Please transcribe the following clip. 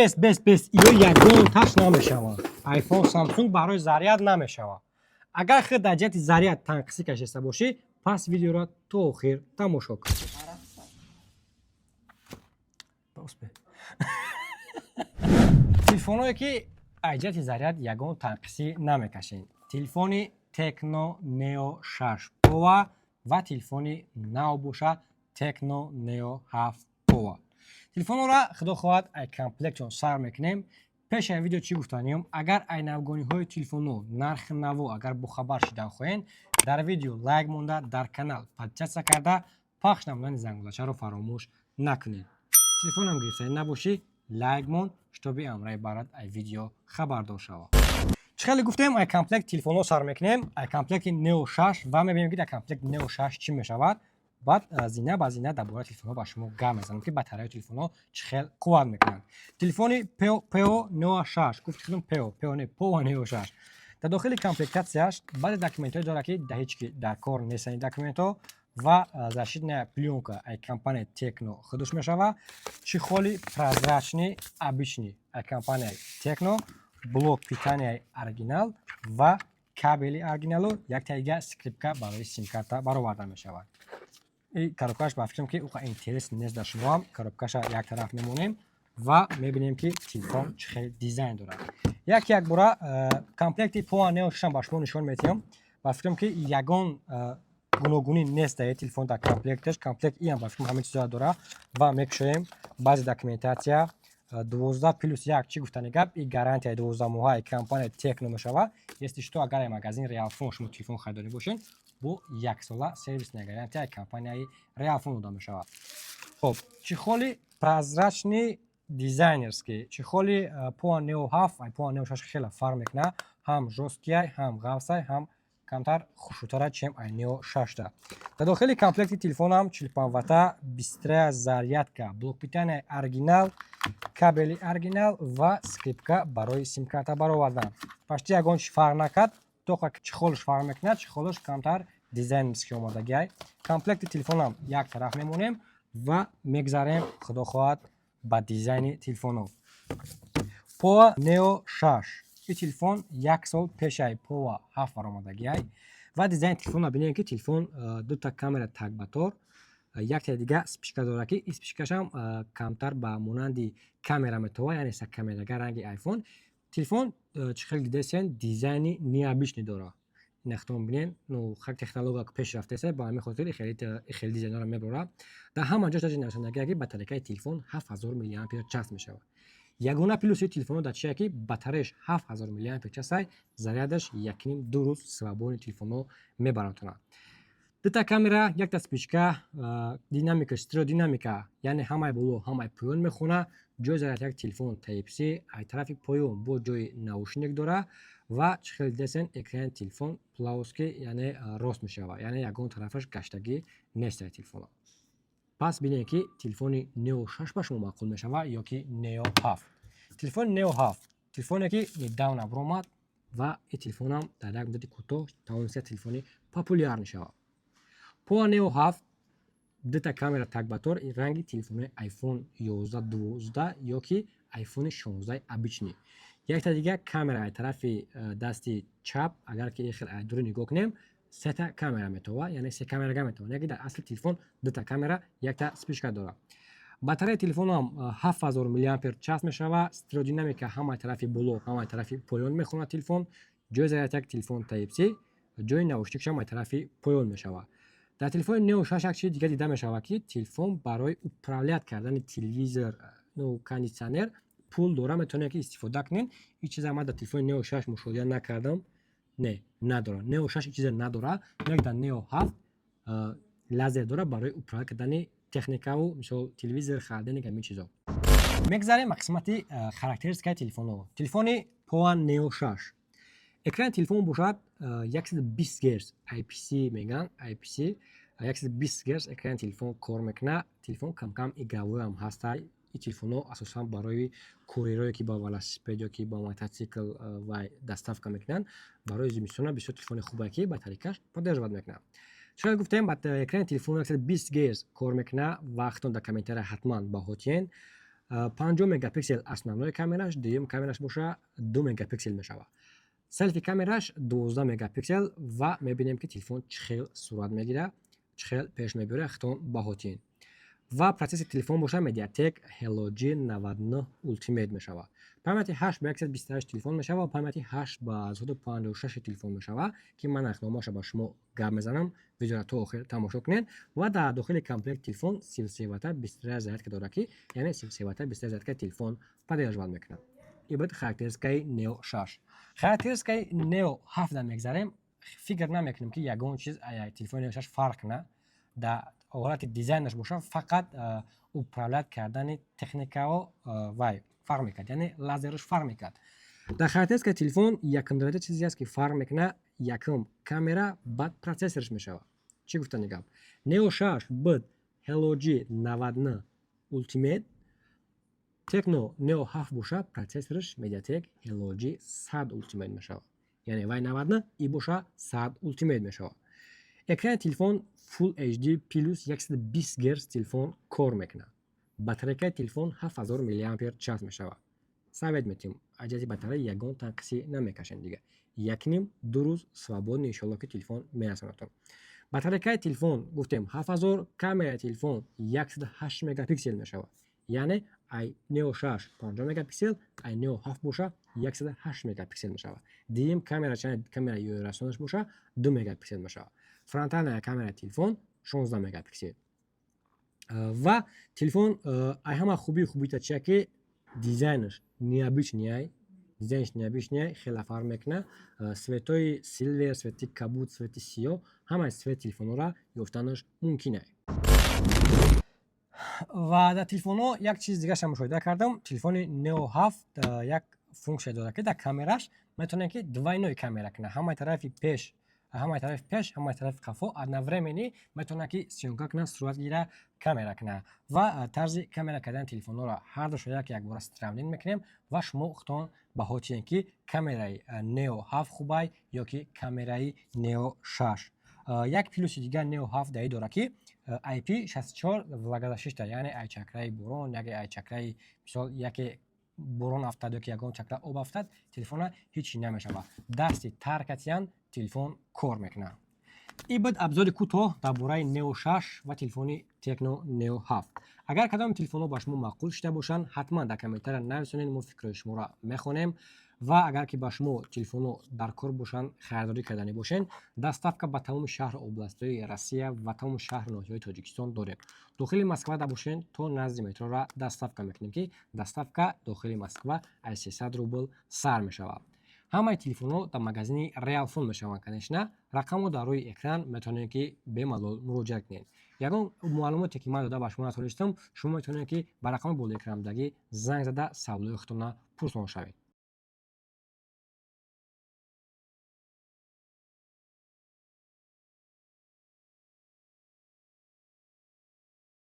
Бес, бес, бес, иё ягонташ намешаванд. iPhone, Samsung барои заряд намешавад. Агар худ дар ҷиҳати заряд танқисӣ кашиста бошӣ, пас видеоро то охир тамошо кун. Успе. Телефонҳое, ки аз ҷиҳати заряд ягон танқисӣ намекашед: телефони Tecno Neo 6 Power ва телефони нав боша, Tecno Neo 7 Power. Телефонҳоро, худо хоҳад, ай комплектшон сар мекунем. Пеш аз видео чӣ гуфтаниём? Агар ай навгониҳои телефонҳо, нархи наво агар бохабар шидан хоҳед, дар видео лайк монда, дар канал подписаться карда, пахш намудани зангулачаро фаромӯш накунед. Телефонам гирифтанӣ набошӣ, лайк мон, чтобы амраи барад ай видео хабардор шавад. Чӣ хеле гуфтем, ай комплект телефонҳо сар мекунем, ай комплекти Neo 6, ва мебинем, ки дар комплект Neo 6 чӣ мешавад. Баъд зина ба зина дар бораи телефонҳо ба шумо гап мезанам, ки батареяи телефонҳо чӣ хел қувват мекунанд. Телефони Peo Neo 6, гуфти худум Peo, Peo не, Powa Neo 6 дар дохили комплектатсияш баъзе документҳое дорад, ки дар ҳеҷ ки дар кор нестанд ин документҳо, ва защитная плёнка ай компания Tecno худаш мешавад, чехоли прозрачный обычный ай компания Tecno, блок питания оригинал ва кабели оригиналу якта дига скрепка барои симкарта бароварда мешавад. И коробкаш, ба фикрам, ки уқа интерес нест дар шумоам. Коробкаша як тараф мемонем ва мебинем, ки телефон чӣ хел дизайн дорад. Як як бора комплекти Powa Neo 6 ба шумо нишон медиҳам. Ба фикрам, ки ягон гуногунӣ нест дар телефон, дар комплекташ. Комплект иам, ба фикрам, ҳамин чизоро дорад. Ва мекушоем, баъзе документатсия. 12 плюс 1, чӣ гуфтани гап? И гарантияи 12 моҳаи компания Tecno мешавад. Если что, агар магазин Реалфон шумо телефон харидорӣ бошед, бо яксола сервисная гарантияи компанияи Реалфон дода мешавад. Хоб, чехоли прозрачный дизайнерский, чехоли Powa Neo 7 ай Powa Neo 6 хеле фарқ мекунад: ҳам жёсткий, ҳам ғафсай, ҳам камтар хушрӯтара, чем ай Neo 6. Дар дохили комплекти телефонам 45 вата быстрая зарядка, блок питания оригинал, кабели оригинал ва скрепка барои симкарта баровардан. Почти ягон чи фарқ накард, тоқа чехолш фарқ мекунад, чехолш камтар дизайнерский омодагиай. Комплекти телефонам як тараф мемонем ва мегзарем, худо хоҳад, ба дизайни телефонҳо. Powa Neo 6, ин телефон як сол пешай Powa 7 баромадагиай, ва дизайни телефонро бинем, ки телефон дута камера такбатор, яктаи дига вспышка дорад, ки ин вспышкашам камтар ба монанди камера метова, яъне са камерага ранги iPhone. Телефон, чӣ хел дидесен, дизайни необычный дорад. Инахтон бинен, ну хак технология пеш рафтеса, ба ҳамин хотир хеле дизайнҳоро мебарорад. Дар ҳама ҷош таҷи нависандагие, ки батарейкаи телефон 7000 миллиампер час мешавад. Ягона плюси телефонҳо дар чие, ки батареяш 7000 миллиампер часай, зарядаш 1,5-2 рӯз свободный телефонҳо мебаратонад. Дута камера, якта вспышка, динамика, стереодинамика, яъне ҳамаи боло, ҳамаи поён мехона. Ҷои зарядяк телефон Type-C, ай тарафи поён бо ҷои наушник дорад. Ва чӣ хеле дидесен, экрани телефон плоский, яъне рост мешавад, яъне ягон тарафаш гаштагӣ нест ай телефона. Пас бинед, ки телефони Neo 6 ба шумо маъқул мешавад ё ки Neo 7. Телефони Neo 7, телефоне, ки недавно баромад, ва ин телефонам дар як муддати кӯтоҳ тавониста телефони популярный шавад. Powa Neo 7, дута камера такбатор, ранги телефонҳои iPhone 11, 12 ё ки iPhone 16 обычный. Якта дига камера ай тарафи дасти чап. Агар ки хел ай дури нигоҳ кунем, сета камера метова, яъне се камерага метавонад, яке дар асли телефон дута камера, якта вспышка дорад. Батареяи телефонам 7000 миллиампер час мешавад. Стереодинамика, ҳамаи тарафи боло, ҳамаи тарафи поён мехонад телефон. Ҷои зарядяк телефон Type-C, ҷои наушникшам ай тарафи поён мешавад. Дар телефони Neo 6 як чизи дига дида мешавад, ки телефон барои управлять кардани телевизор, ну, кондитсионер пулт дора, метавонед, ки истифода кунед. Ин чиза ман дар телефони Neo 6 мушоҳида накардам, не, надорад. Neo 6 ин чиза надорад, як дар Neo 7 лазер дорад барои управлять кардани техникаву, мисол, телевизор, холодильник, ҳамин чизо. Мегзарем ба қисмати характеристикаи телефонҳо. Телефони Powa Neo 6, экрани телефон бошад 120 герц, IPS мегӯянд, IPS, 120 герц экрани телефон кор мекунад. Телефон камкам игровойам ҳаста. Ин телефонҳо асосан барои курьерое, ки ба велосипед ё ки ба мототсикл вай доставка мекунанд, барои зимистона бисёр телефони хубе, ки батарейкаш поддерживать мекунад. Чӣ гуфтем, экрани телефон 120 герц кор мекунад. Вақтон дар комментария ҳатман баҳо тиҳен. 50 мегапиксел основной камераш, дуюм камераш боша 2 мегапиксел мешавад. Селфи камераш 12 мегапиксел. Ва мебинем, ки телефон чӣ хел сурат мегирад, чӣ хел пеш мебиёрад, хитон баҳотин. Ва процессори телефон боша MediaTek Helio G99 Ultimate мешавад. Памяти 8 ба 128 телефон мешавад ва памяти 8 ба 256 телефон мешавад, ки ман нархномаашро ба шумо гап мезанам. Видеоро то охир тамошо кунед. Ва дар дохили комплект телефон 33 ватта быстрая зарядка дорад, ки яъне 33 ватта быстрая зарядка телефон поддерживать мекунад. Ин буд характеристикаи Neo 6. Характеристикаи Neo 7 мегзарем. Фикр намекунем, ки ягон чиз телефони Neo 6 фарқ кунад. Дар ҳолати дизайнаш боша, фақат управлять кардани техникао вай фарқ мекард, яъне лазераш фарқ мекард. Дар характеристикаи телефон якум дараҷа чизе аст, ки фарқ мекунад: якум камера, баъд процессораш мешавад. Чӣ гуфтани гап? Neo 6 буд Helio G99 Ultimate, Tecno Neo 7 боша, процессораш MediaTek Helio G100 Ultimate мешавад, яъне вай 99, и боша 100 Ultimate мешавад. Экрани телефон Full HD плюс, 120 Гц телефон кор мекунад. Батарейкаи телефон 7000 миллиампер час мешавад. Совет метиҳем, аз ҷиҳати батарея ягон танқисӣ намекашем, дига якним ду рӯз свободно, иншоалло, ки телефон мерасонадтон. Батарейкаи телефон гуфтем 7000. Камераи телефон 108 мегапиксел мешавад, яъне ай Neo 6 50 мегапиксел, ай Neo 7 боша, 108 мегапиксел мешавад. Дуюм камера, камераи ёрасонаш боша, 2 мегапиксел мешавад. Фронтальная камераи телефон 16 мегапиксел. Ва телефон ай ҳама хубии хубита чия, ки дизайнаш необычный ай, дизайнаш необычный ай, хеле фарқ мекунад. Цветои silver, цвети кабуд, цвети сиёҳ, ҳамаи цвет телефонҳоро ёфтанаш мумкин ай. Ва дар телефонҳо як чиз дигаша мушоҳида кардам: телефони Neo 7 як функсия дорад, ки дар камераш метавонед, ки двойной камера кунад: ҳамаи тарафи пеш, ҳамаи тарафи қафо одновременно метавонад, ки съёмка кунад, сурат гира, камера кунад. Ва тарзи камера кардани телефонҳоро ҳардушо як якбора сравнить мекунем ва шумо худтон баҳо диҳед, ки камераи Neo 7 хубай ё ки камераи Neo 6. Як плюси дигар Neo 7 даи дорад, ки IP64 влагозащита, яъне ай чакраи борон, яке ай чакраи, мисол, яке борон афтад ё ки ягон чакра об афтад, телефона ҳеҷ намешавад. Дасти тар катиян телефон кор мекунад. Ин буд обзори кӯтоҳ дар бораи Neo 6 ва телефони Tecno Neo 7. Агар кадоми телефонҳо ба шумо маъқул шуда бошанд, ҳатман дар комментария нависонед, мо фикрҳои шуморо мехонем. Ва агар ки ба шумо телефонҳо дар кор бошанд, харидорӣ карданӣ бошед, доставка ба тамоми шаҳру областҳои Россия ва тамоми шаҳру ноҳияҳои Тоҷикистон дорем. Дохили Москвада бошед, то назди метрора доставка мекунем, ки доставка дохили Москва аз 300 рубл сар мешавад. Ҳамаи телефонҳо дар магазини Реалфон мешаванд, конечно. Рақамҳо дар рӯи экран, метавонед, ки бемалол муроҷиат кунед. Ягон маълумоте, ки ман дода ба шумо натонистам, шумо метавонед, ки ба рақами болои экранбудагӣ занг зада, саволҳои худтонро пурсон шавед.